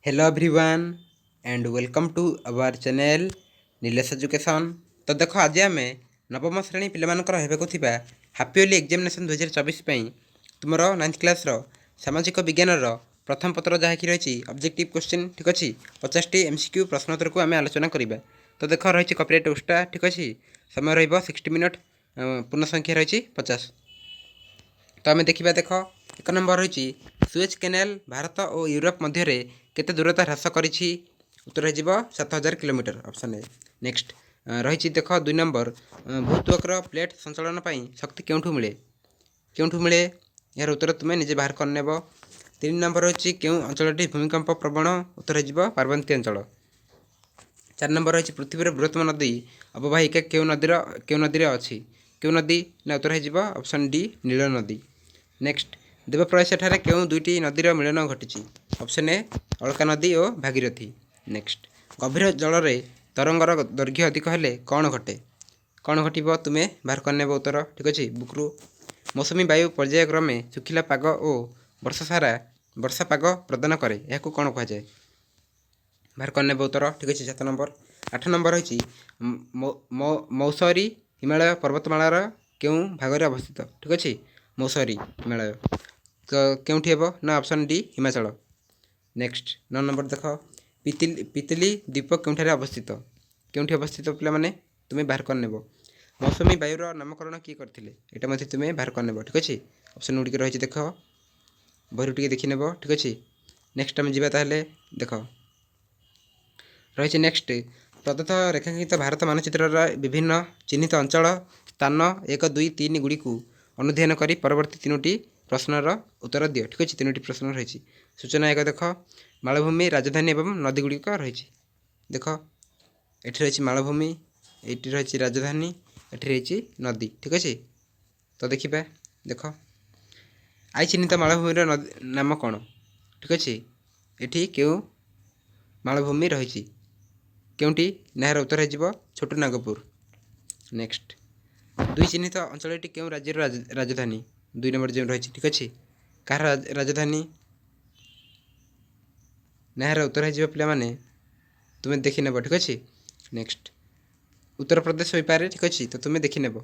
Hello everyone and welcome to our channel Nilesh Education। ତ ଦେଖ, ଆଜି ଆମେ ନବମ ଶ୍ରେଣୀ ପିଲାମାନଙ୍କର ହେବାକୁ ଥିବା ହାଫ୍ ଇୟର୍ଲି ଏକ୍ଜାମିନେସନ୍ 2024 ପାଇଁ ତୁମର ନାଇନ୍ଥ କ୍ଲାସ୍ର ସାମାଜିକ ବିଜ୍ଞାନର ପ୍ରଥମ ପତ୍ର, ଯାହାକି ରହିଛି ଅବଜେକ୍ଟିଭ୍ କୋଶ୍ଚିନ୍, ଠିକ୍ ଅଛି, 50ଟି ଏମ୍ସିକ୍ୟୁ ପ୍ରଶ୍ନ ଉତ୍ତରକୁ ଆମେ ଆଲୋଚନା କରିବା। ତ ଦେଖ, ରହିଛି କପିରାଇଟ୍ ଉଷ୍ଟା, ଠିକ୍ ଅଛି। ସମୟ ରହିବ 60 ମିନିଟ୍, ପୂର୍ଣ୍ଣ ସଂଖ୍ୟା ରହିଛି 50। ତ ଆମେ ଦେଖିବା। ଦେଖ, 1 ନମ୍ବର ରହିଛି, ସୁଏଜ୍ କେନାଲ ଭାରତ ଓ ୟୁରୋପ ମଧ୍ୟରେ କେତେ ଦୂରତା ହ୍ରାସ କରିଛି? ଉତ୍ତର ହେଇଯିବ 7000 କିଲୋମିଟର, ଅପସନ୍ ଏ। ନେକ୍ସଟ ରହିଛି ଦେଖ, 2 ନମ୍ବର, ଭୂତ୍ୱକର ପ୍ଲେଟ୍ ସଞ୍ଚଳନ ପାଇଁ ଶକ୍ତି କେଉଁଠୁ ମିଳେ? କେଉଁଠୁ ମିଳେ? ଏହାର ଉତ୍ତର ତୁମେ ନିଜେ ବାହାର କରିନେବ। 3 ନମ୍ବର ହେଉଛି, କେଉଁ ଅଞ୍ଚଳଟି ଭୂମିକମ୍ପ ପ୍ରବଣ? ଉତ୍ତର ହେଇଯିବ ପାର୍ବତ୍ୟ ଅଞ୍ଚଳ। 4 ନମ୍ବର ରହିଛି, ପୃଥିବୀର ବୃହତ୍ତମ ନଦୀ ଅବବାହିକା କେଉଁ ନଦୀରେ ଅଛି? କେଉଁ ନଦୀ ନା ଉତ୍ତର ହେଇଯିବ ଅପସନ୍ ଡି, ନୀଳ ନଦୀ। ନେକ୍ସଟ, ଦେବପ୍ରୟାଗଠାରେ କେଉଁ ଦୁଇଟି ନଦୀର ମିଳନ ଘଟିଛି? ଅପସନ୍ ଏ, ଅଳକା ନଦୀ ଓ ଭାଗୀରଥୀ। ନେକ୍ସଟ, ଗଭୀର ଜଳରେ ତରଙ୍ଗର ଦୈର୍ଘ୍ୟ ଅଧିକ ହେଲେ କ'ଣ ଘଟେ? କ'ଣ ଘଟିବ? ତୁମେ ବାହାର କରିନେବ ଉତ୍ତର, ଠିକ୍ ଅଛି, ବୁକ୍ରୁ। ମୌସୁମୀ ବାୟୁ ପର୍ଯ୍ୟାୟକ୍ରମେ ଶୁଖିଲା ପାଗ ଓ ବର୍ଷ ସାରା ବର୍ଷା ପାଗ ପ୍ରଦାନ କରେ, ଏହାକୁ କ'ଣ କୁହାଯାଏ? ବାହାର କରିନେବ ଉତ୍ତର, ଠିକ୍ ଅଛି, 7 ନମ୍ବର। 8 ନମ୍ବର ରହିଛି, ମୌସରୀ ହିମାଳୟ ପର୍ବତମାଳାର କେଉଁ ଭାଗରେ ଅବସ୍ଥିତ? ଠିକ୍ ଅଛି, ମୌସରୀ ହିମାଳୟ ତ କେଉଁଠି ହେବ ନା option D, Himachal. Next 9 number ଦେଖ, ପିତିଲି ଦ୍ୱୀପ କେଉଁଠାରେ ଅବସ୍ଥିତ? କେଉଁଠି ଅବସ୍ଥିତ ପିଲାମାନେ, ତୁମେ ବାହାର କରିନେବ। ମୌସୁମୀ ବାୟୁର ନାମକରଣ କିଏ କରିଥିଲେ? ଏଇଟା ମଧ୍ୟ ତୁମେ ବାହାର କରିନେବ, ଠିକ୍ ଅଛି। ଅପସନ୍ ଗୁଡ଼ିକ ରହିଛି ଦେଖ, ବହିରୁ ଟିକେ ଦେଖିନେବ, ଠିକ୍ ଅଛି। ନେକ୍ସଟ ଆମେ ଯିବା ତାହେଲେ। ଦେଖ, ରହିଛି ନେକ୍ସଟ, ପ୍ରଦତ୍ତ ରେଖାଙ୍କିତ ଭାରତ ମାନଚିତ୍ରର ବିଭିନ୍ନ ଚିହ୍ନିତ ଅଞ୍ଚଳ ସ୍ଥାନ 1, 2, 3 ଗୁଡ଼ିକୁ ଅନୁଧ୍ୟାନ କରି ପରବର୍ତ୍ତୀ ତିନୋଟି ପ୍ରଶ୍ନର ଉତ୍ତର ଦିଅ। ଠିକ୍ ଅଛି, ତିନୋଟି ପ୍ରଶ୍ନ ରହିଛି। ସୂଚନା 1 ଦେଖ, ମାଳଭୂମି, ରାଜଧାନୀ ଏବଂ ନଦୀ ଗୁଡ଼ିକ ରହିଛି। ଦେଖ, ଏଠି ରହିଛି ମାଳଭୂମି, ଏଇଠି ରହିଛି ରାଜଧାନୀ, ଏଠି ରହିଛି ନଦୀ, ଠିକ୍ ଅଛି। ତ ଦେଖିବା। ଦେଖ, I ଚିହ୍ନିତ ମାଳଭୂମିର ନଦୀ ନାମ କ'ଣ? ଠିକ୍ ଅଛି, ଏଠି କେଉଁ ମାଳଭୂମି ରହିଛି, କେଉଁଟି ନା ଏହାର ଉତ୍ତର ହେଇଯିବ ଛୋଟ ନାଗପୁର। ନେକ୍ସଟ, 2 ଚିହ୍ନିତ ଅଞ୍ଚଳଟି କେଉଁ ରାଜ୍ୟର ରାଜଧାନୀ? 2 ନମ୍ବର ଯେଉଁ ରହିଛି, ଠିକ୍ ଅଛି, କାହାର ରାଜଧାନୀ ନା ଏହାର ଉତ୍ତର ହେଇଯିବ ପିଲାମାନେ, ତୁମେ ଦେଖିନେବ, ଠିକ୍ ଅଛି। ନେକ୍ସଟ, ଉତ୍ତରପ୍ରଦେଶ ହୋଇପାରେ, ଠିକ୍ ଅଛି, ତ ତୁମେ ଦେଖିନେବ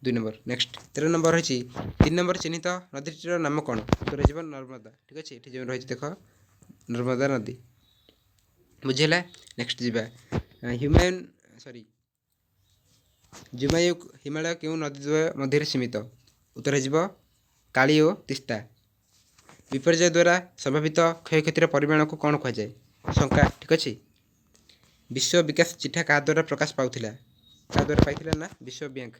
2 ନମ୍ବର। ନେକ୍ସଟ 13 ନମ୍ବର ରହିଛି, 3 ନମ୍ବର ଚିହ୍ନିତ ନଦୀଟିର ନାମ କ'ଣ? ଉତ୍ତର ହେଇଯିବ ନର୍ମଦା, ଠିକ୍ ଅଛି। ଏଠି ଯେଉଁ ରହିଛି ଦେଖ, ନର୍ମଦା ନଦୀ। ବୁଝିହେଲା? ନେକ୍ସଟ ଯିବା। ହ୍ୟୁମାୟୁନ୍, ସରି, ଜୁମାୟୁ ହିମାଳୟ କେଉଁ ନଦୀ ଦ୍ୱୟ ମଧ୍ୟରେ ସୀମିତ? ଉତ୍ତର ହେଇଯିବ କାଳି ଓ ତିସ୍ତା। ବିପର୍ଯ୍ୟୟ ଦ୍ୱାରା ସମ୍ଭାବିତ କ୍ଷୟକ୍ଷତିର ପରିମାଣକୁ କ'ଣ କୁହାଯାଏ? ଶଙ୍କା, ଠିକ୍ ଅଛି। ବିଶ୍ୱ ବିକାଶ ଚିଠା କାହା ଦ୍ୱାରା ପ୍ରକାଶ ପାଉଥିଲା? କାହା ଦ୍ୱାରା ପାଇଥିଲା ନା ବିଶ୍ୱ ବ୍ୟାଙ୍କ।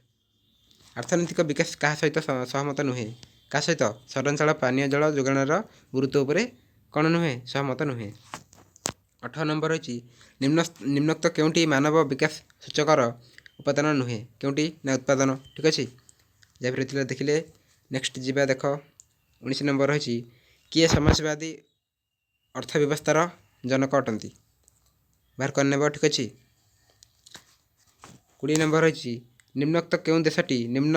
ଅର୍ଥନୈତିକ ବିକାଶ କାହା ସହିତ ସହମତ ନୁହେଁ? କାହା ସହିତ? ସହରାଞ୍ଚଳ ପାନୀୟ ଜଳ ଯୋଗାଣର ଗୁରୁତ୍ୱ ଉପରେ କ'ଣ ନୁହେଁ? ସହମତ ନୁହେଁ। 18 ନମ୍ବର ରହିଛି, ନିମ୍ନୋକ୍ତ କେଉଁଟି ମାନବ ବିକାଶ ସୂଚକର ଉପାଦାନ ନୁହେଁ? କେଉଁଟି ନା ଉତ୍ପାଦନ, ଠିକ୍ ଅଛି। ଯାହା ବି ରହିଥିଲା ଦେଖିଲେ। ନେକ୍ସଟ ଯିବା। ଦେଖ, 19 ନମ୍ବର ରହିଛି, କିଏ ସମାଜବାଦୀ ଅର୍ଥ ବ୍ୟବସ୍ଥାର ଜନକ ଅଟନ୍ତି? ବାହାର କରିନେବ, ଠିକ୍ ଅଛି। 20 ନମ୍ବର ରହିଛି, ନିମ୍ନୋକ୍ତ କେଉଁ ଦେଶଟି ନିମ୍ନ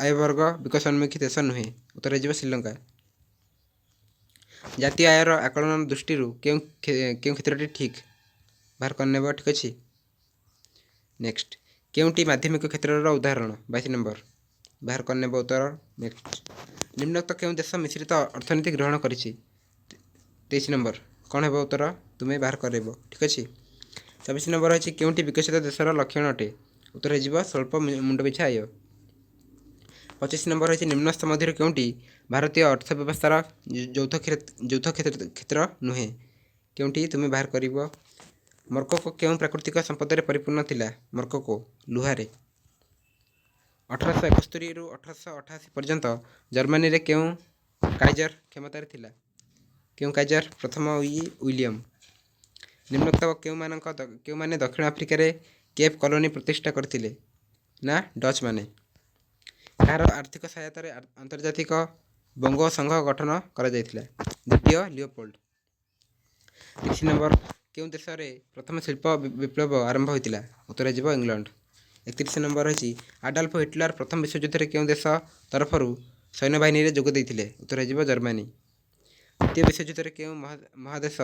ଆୟବର୍ଗ ବିକାଶୋନ୍ମୁଖୀ ଦେଶ ନୁହେଁ? ଉତ୍ତର ହେଇଯିବ ଶ୍ରୀଲଙ୍କା। ଜାତୀୟ ଆୟର ଆକଳନ ଦୃଷ୍ଟିରୁ କେଉଁ କେଉଁ କ୍ଷେତ୍ରଟି ଠିକ୍? ବାହାର କରିନେବ, ଠିକ୍ ଅଛି। ନେକ୍ସଟ, କେଉଁଟି ମାଧ୍ୟମିକ କ୍ଷେତ୍ରର ଉଦାହରଣ? 22 ନମ୍ବର, ବାହାର କରିନେବ ଉତ୍ତର। ନେକ୍ସଟ, ନିମ୍ନୋକ୍ତ କେଉଁ ଦେଶ ମିଶ୍ରିତ ଅର୍ଥନୀତି ଗ୍ରହଣ କରିଛି? 23 ନମ୍ବର କ'ଣ ହେବ ଉତ୍ତର, ତୁମେ ବାହାର କରିବ, ଠିକ୍ ଅଛି। 24 ନମ୍ବର ଅଛି, କେଉଁଟି ବିକଶିତ ଦେଶର ଲକ୍ଷଣ ଅଟେ? ଉତ୍ତର ହେଇଯିବ ସ୍ୱଳ୍ପ ମୁଣ୍ଡ ପିଛା ଆୟ। 25 ନମ୍ବର ରହିଛି, ନିମ୍ନସ୍ଥ ମଧ୍ୟରୁ କେଉଁଟି ଭାରତୀୟ ଅର୍ଥ ବ୍ୟବସ୍ଥାର ଯୌଥ କ୍ଷେତ୍ର ନୁହେଁ? କେଉଁଟି, ତୁମେ ବାହାର କରିବ। ମରକ୍କୋ କେଉଁ ପ୍ରାକୃତିକ ସମ୍ପଦରେ ପରିପୂର୍ଣ୍ଣ ଥିଲା? ମରକ୍କୋ ଲୁହାରେ। 1871ରୁ 1888 ପର୍ଯ୍ୟନ୍ତ ଜର୍ମାନୀରେ କେଉଁ କାଇଜର କ୍ଷମତାରେ ଥିଲା? କେଉଁ କାଇଜର? ପ୍ରଥମ ୱିଲିୟମ। ନିମ୍ନୋକ୍ତ କେଉଁମାନେ ଦକ୍ଷିଣ ଆଫ୍ରିକାରେ କେପ୍ କଲୋନୀ ପ୍ରତିଷ୍ଠା କରିଥିଲେ? ନା ଡଚ୍ ମାନେ। କାହାର ଆର୍ଥିକ ସହାୟତାରେ ଆନ୍ତର୍ଜାତିକ ବଙ୍ଗ ସଂଘ ଗଠନ କରାଯାଇଥିଲା? ଦ୍ୱିତୀୟ ଲିଓପୋଲ୍ଡ। 30 ନମ୍ବର, କେଉଁ ଦେଶରେ ପ୍ରଥମ ଶିଳ୍ପ ବିପ୍ଳବ ଆରମ୍ଭ ହୋଇଥିଲା? ଉତ୍ତର ହେଇଯିବ ଇଂଲଣ୍ଡ। 31 ନମ୍ବର ରହିଛି, ଆଡଲ୍ଫ ହିଟଲର ପ୍ରଥମ ବିଶ୍ୱଯୁଦ୍ଧରେ କେଉଁ ଦେଶ ତରଫରୁ ସୈନ୍ୟବାହିନୀରେ ଯୋଗ ଦେଇଥିଲେ? ଉତ୍ତର ହେଇଯିବ ଜର୍ମାନୀ। ଦ୍ୱିତୀୟ ବିଶ୍ୱଯୁଦ୍ଧରେ କେଉଁ ମହାଦେଶ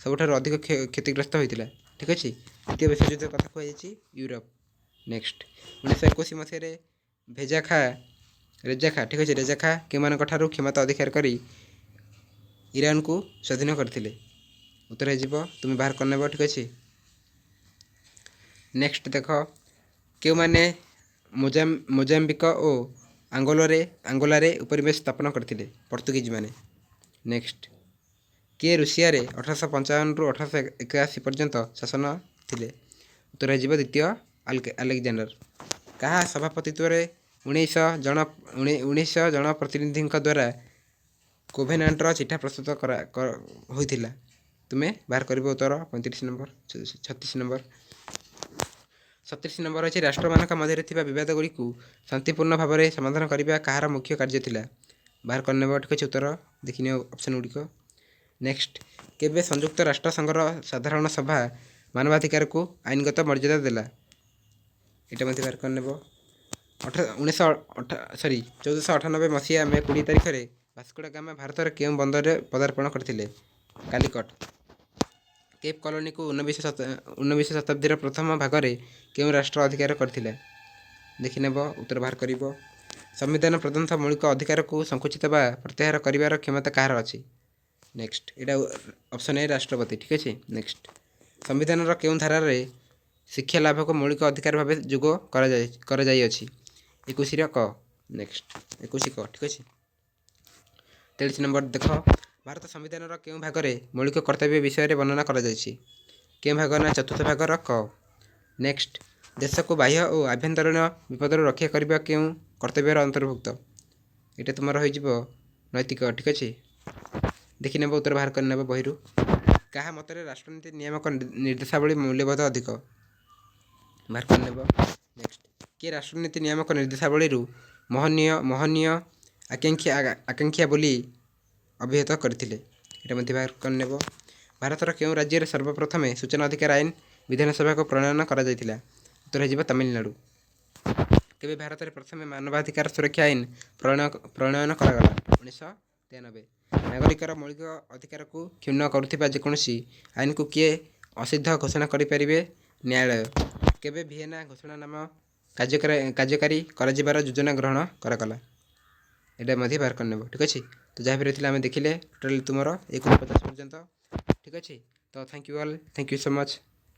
ସବୁଠାରୁ ଅଧିକ କ୍ଷତିଗ୍ରସ୍ତ ହୋଇଥିଲା? ଠିକ୍ ଅଛି, ଦ୍ୱିତୀୟ ବିଶ୍ୱଯୁଦ୍ଧ କଥା କୁହାଯାଇଛି, ୟୁରୋପ। ନେକ୍ସଟ, 1921 ମସିହାରେ ଭେଜା ଖା ରେଜା ଖା, ଠିକ୍ ଅଛି, ରେଜା ଖା କେଉଁମାନଙ୍କ ଠାରୁ କ୍ଷମତା ଅଧିକାର କରି ଇରାନକୁ ସ୍ୱାଧୀନ କରିଥିଲେ? ଉତ୍ତର ହେଇଯିବ, ତୁମେ ବାହାର କରିନେବ। ଠିକ୍ ଅଛି, ନେକ୍ସଟ ଦେଖ, କେଉଁମାନେ ମୋଜାମ୍ବିକ ଓ ଆଙ୍ଗୋଲାରେ ଉପନିବେଶ ସ୍ଥାପନ କରିଥିଲେ? ପର୍ତ୍ତୁଗୀଜମାନେ। ନେକ୍ସଟ, କିଏ ରୁଷିଆରେ 1855ରୁ 1881 ପର୍ଯ୍ୟନ୍ତ ଶାସନ ଥିଲେ? ଉତ୍ତର ହେଇଯିବ ଦ୍ୱିତୀୟ ଆଲେକ୍ଜାଣ୍ଡର। କାହା ସଭାପତିତ୍ୱରେ 19 ଜଣ ପ୍ରତିନିଧିଙ୍କ ଦ୍ୱାରା କୋଭେନାଣ୍ଟର ଚିଠା ପ୍ରସ୍ତୁତ କରା ହୋଇଥିଲା? ତୁମେ ବାହାର କରିବ ଉତ୍ତର। 35 ନମ୍ବର, 36 ନମ୍ବର, 37 ନମ୍ବର ଅଛି, ରାଷ୍ଟ୍ରମାନଙ୍କ ମଧ୍ୟରେ ଥିବା ବିବାଦ ଗୁଡ଼ିକୁ ଶାନ୍ତିପୂର୍ଣ୍ଣ ଭାବରେ ସମାଧାନ କରିବା କାହାର ମୁଖ୍ୟ କାର୍ଯ୍ୟ ଥିଲା? ବାହାର କରିନେବ। ଠିକ୍ ଅଛି, ଉତ୍ତର ଦେଖିନିଅ ଅପସନ୍ ଗୁଡ଼ିକ। ନେକ୍ସଟ, କେବେ ସଂଯୁକ୍ତ ରାଷ୍ଟ୍ରସଂଘର ସାଧାରଣ ସଭା ମାନବାଧିକାରକୁ ଆଇନଗତ ମର୍ଯ୍ୟାଦା ଦେଲା? ଏଇଟା ମଧ୍ୟ ବାହାର କରିନେବ। ଅଠର ଉଣେଇଶହ ଅଠ ସରି 1498 ମସିହା ମେ 20 ତାରିଖରେ ଭାସ୍କୋଡା ଗାମା ଭାରତର କେଉଁ ବନ୍ଦରରେ ପଦାର୍ପଣ କରିଥିଲେ? କାଲିକଟ। କେପ୍ କଲୋନୀକୁ 19 ଉନବିଂଶ ଶତାବ୍ଦୀର ପ୍ରଥମ ଭାଗରେ କେଉଁ ରାଷ୍ଟ୍ର ଅଧିକାର କରିଥିଲା? ଦେଖିନେବ, ଉତ୍ତର ବାହାର କରିବ। ସମ୍ବିଧାନ ପ୍ରଦତ୍ତ ମୌଳିକ ଅଧିକାରକୁ ସଂକୁଚିତ ବା ପ୍ରତ୍ୟାହାର କରିବାର କ୍ଷମତା କାହାର ଅଛି? ନେକ୍ସଟ, ଏଇଟା ଅପସନ୍ ଏ, ରାଷ୍ଟ୍ରପତି। ଠିକ୍ ଅଛି, ନେକ୍ସଟ, ସମ୍ବିଧାନର କେଉଁ ଧାରାରେ ଶିକ୍ଷା ଲାଭକୁ ମୌଳିକ ଅଧିକାର ଭାବେ ଯୋଗ କରାଯାଇଅଛି? 21ର କ। ନେକ୍ସଟ, 21 କ। ଠିକ୍ ଅଛି, 43 ନମ୍ବର ଦେଖ, ଭାରତ ସମ୍ବିଧାନର କେଉଁ ଭାଗରେ ମୌଳିକ କର୍ତ୍ତବ୍ୟ ବିଷୟରେ ବର୍ଣ୍ଣନା କରାଯାଇଛି? କେଉଁ ଭାଗ ନା ଚତୁର୍ଥ ଭାଗର କ। ନେକ୍ସଟ, ଦେଶକୁ ବାହ୍ୟ ଓ ଆଭ୍ୟନ୍ତରୀଣ ବିପଦରୁ ରକ୍ଷା କରିବା କେଉଁ କର୍ତ୍ତବ୍ୟର ଅନ୍ତର୍ଭୁକ୍ତ? ଏଇଟା ତୁମର ହୋଇଯିବ ନୈତିକ। ଠିକ୍ ଅଛି, ଦେଖିନେବ, ଉତ୍ତର ବାହାର କରିନେବ ବହିରୁ। କାହା ମତରେ ରାଷ୍ଟ୍ରନୀତି ନିୟାମକ ନିର୍ଦ୍ଦେଶାବଳୀ ମୂଲ୍ୟବୋଧ ଅଧିକ? ବାହାର କରିନେବ। ନେକ୍ସଟ, କିଏ ରାଷ୍ଟ୍ରନୀତି ନିୟାମକ ନିର୍ଦ୍ଦେଶାବଳୀରୁ ମହନୀୟ ଆକାଂକ୍ଷା ବୋଲି ଅଭିହିତ କରିଥିଲେ? ଏଇଟା ମଧ୍ୟ ବାହାର କରିନେବ। ଭାରତର କେଉଁ ରାଜ୍ୟରେ ସର୍ବପ୍ରଥମେ ସୂଚନା ଅଧିକାର ଆଇନ ବିଧାନସଭାକୁ ପ୍ରଣୟନ କରାଯାଇଥିଲା? ଉତ୍ତର ହେଇଯିବ ତାମିଲନାଡ଼ୁ। କେବେ ଭାରତରେ ପ୍ରଥମେ ମାନବାଧିକାର ସୁରକ୍ଷା ଆଇନ ପ୍ରଣୟନ କରାଗଲା? 1993। ନାଗରିକର ମୌଳିକ ଅଧିକାରକୁ କ୍ଷୁଣ୍ଣ କରୁଥିବା ଯେକୌଣସି ଆଇନକୁ କିଏ ଅସିଦ୍ଧ ଘୋଷଣା କରିପାରିବେ? ନ୍ୟାୟାଳୟ। କେବେ ଭିଏନା ଘୋଷଣାନାମା କାର୍ଯ୍ୟକାରୀ କରାଯିବାର ଯୋଜନା ଗ୍ରହଣ କରାଗଲା? ଏଇଟା ମଧ୍ୟ ବାହାର କରିନେବ। ଠିକ୍ ଅଛି, ତ ଯାହା ବି ରହିଥିଲା ଆମେ ଦେଖିଲେ ଟୋଟାଲି ତୁମର 1ରୁ 50 ପର୍ଯ୍ୟନ୍ତ। ଠିକ୍ ଅଛି, ତ thank you all, thank you so much.